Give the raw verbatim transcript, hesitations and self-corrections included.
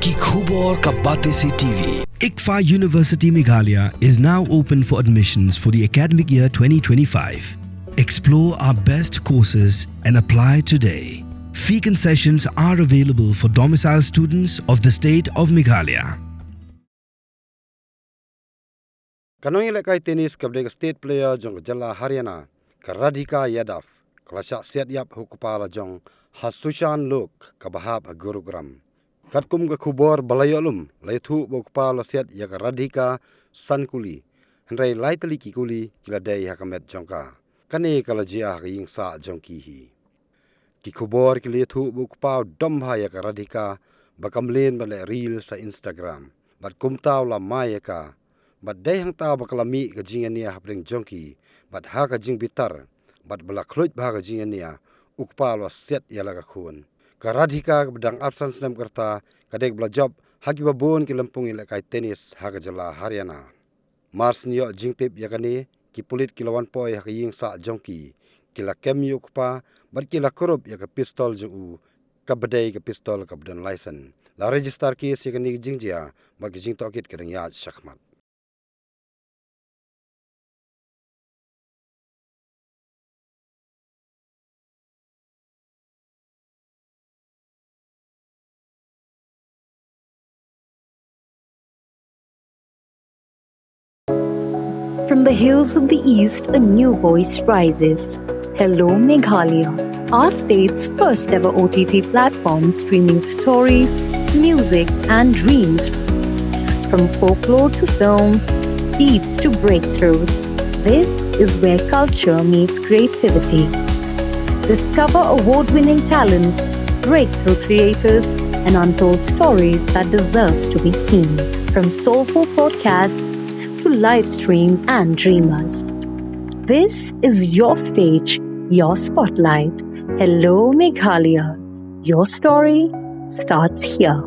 Ki khubor ka Batesi T V. ICFAI University Meghalaya is now open for admissions for the academic year twenty twenty-five. Explore our best courses and apply today. Fee concessions are available for domicile students of the state of Meghalaya. Ka nongïalehkai tennis kaba dei ka state player jong ka jylla Haryana, ka Radhika Yadav, ka la shah siat ïap ha u kpa la jong ha Sushan Lok kaba hap ha Gurugram. Katkum ka khubor ba la ïoh lum, la ïathuh ba u kpa u la siat ïa ka Radhika san kuli, hynrei lai tylli ki kuli ki la dei ha ka met jong ka. Kane ka la jia ha ka ïing sah jong ki hi. Ki khubor ki la ïathuh ba u kpa u dom bha ïa ka Radhika, ba kam leh bad leh reels ha Instagram. Bad kumta u la mai ïa ka. Bad dei hangta ba ka la mih ka jingïania hapdeng jong ki, bad ha ka jingbitar, bad ba la khluit bha ka jingïania, u kpa u la siat ïa la ka khun. Ka Radhika kaba dang arphew san snem ka rta, ka dei kaba la jop ha kiba bun ki lympung ïalehkai tennis ha ka jylla Haryana. Mar shu ïoh jingtip ïa kane, ki pulit ki la wan poi ha ka ïing sah jong ki. Ki la kem ïa u kpa, bad ki la kurup ïa ka pistol jong u, kaba dei ka pistol kaba don license. La register case ïa kane ka jingjia, bad ka jingtohkit ka dang ïaid shakhmat. From the hills of the East, a new voice rises. Hello, Meghalaya, our state's first ever O T T platform streaming stories, music, and dreams. From folklore to films, beats to breakthroughs, this is where culture meets creativity. Discover award winning talents, breakthrough creators, and untold stories that deserves to be seen. From soulful podcasts to live streams and dreamers. This is your stage, your spotlight. Hello, Meghalaya. Your story starts here.